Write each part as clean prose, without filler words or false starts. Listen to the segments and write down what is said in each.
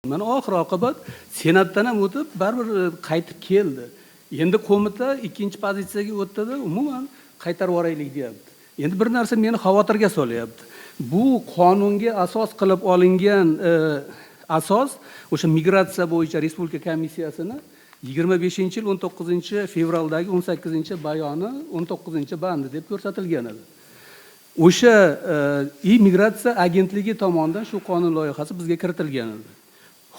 Mana oxir oqibat Senatdan ham o'tib, baribir qaytib keldi. Endi qo'mita ikkinchi pozitsiyaga o'tdida, umuman qaytarib yuboraylik deyapti. Endi bir narsa meni xavotirga solyapti. Bu qonunga asos qilib olingan asos o'sha migratsiya bo'yicha respublika komissiyasini 25-yil 19-fevraldagi 18-bayoni 19-bandi deb ko'rsatilgan edi. O'sha immigratsiya agentligi tomonidan shu qonun loyihasi bizga kiritilgan edi.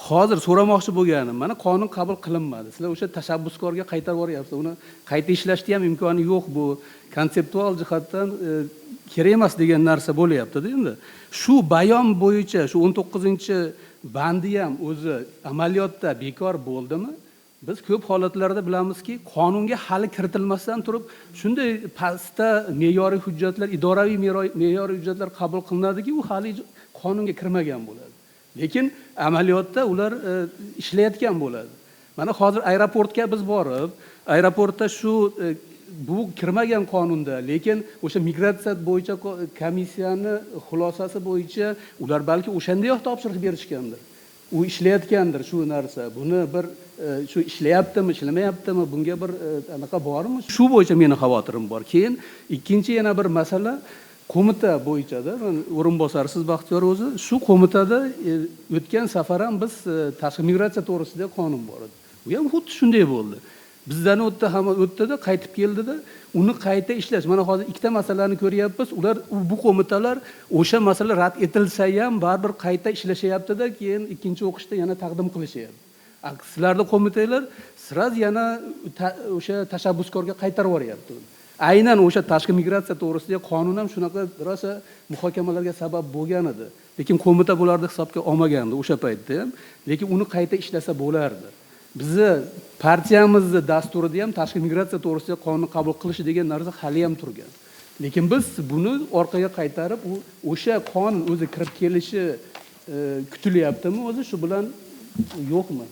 Hozir so'ramoqchi bo'lganim, mana qonun qabul qilinmadi. Sizlar o'sha tashabbuskorga qaytarib yuboryapsizlar. Uni qayta ishlashni ham imkoni yo'q, bu konseptual jihatdan kerak emas degan narsa bo'lyapti-da endi. Shu bayon bo'yicha shu 19-bandi ham o'zi amaliyotda bekor bo'ldimi? Biz ko'p holatlarda bilamizki, qonunga hali kiritilmasdan turib shunday pastda me'yoriy hujjatlar, idoraviy me'yoriy hujjatlar qabul qilinadiki, u hali qonunga kirmagan bo'ladi. Lekin amaliyotda ular ishlayotgan bo'ladi. Mana hozir aeroportga biz borib, aeroportda shu bu kirmagan qonunda, lekin o'sha migratsiya bo'yicha komissiyani xulosasi bo'yicha ular balki o'shandayoq topshiriq berishgandir. U ishlayotgandir shu narsa. Buni bir shu ishlayaptimi, ishlamayaptimi, bunga bir anaqa bormi? Shu bo'yicha meni xavotirim bor. Keyin ikkinchi yana bir masala qo'mita bo'yichada, man o'rinbosarsiz Baxtiyor o'zi, shu qo'mitada o'tgan safar ham biz tashqi migratsiya to'g'risida qonun bor edi. U ham xuddi shunday bo'ldi. Bizdan o'tdi, hamma o'tdida, qaytib keldida, uni qayta ishlash. Mana hozir ikkita masalani ko'ryapmiz. Ular bu qo'mitalar o'sha masala rad etilsa ham baribir qayta ishlashyapti-da, keyin ikkinchi o'qishda yana taqdim qilishyapti. Sizlarni qo'mitanglar сразу yana o'sha tashabbuskorga qaytarib yuboryapti. Aynan o'sha tashqi migratsiya to'g'risidagi qonun ham shunaqa rosa muhokamalarga sabab bo'lgan edi. Lekin qo'mita bularni hisobga olmagandi o'sha paytda ham. Lekin uni qayta ishlasa bo'lardi. Bizni partiyamizni dasturida ham tashqi migratsiya to'g'risida qonun qabul qilish degan narsa hali ham turgan. Lekin biz buni orqaga qaytarib, u o'sha qonun o'zi kirib kelishi kutilyaptimi o'zi shu bilan yo'qmi?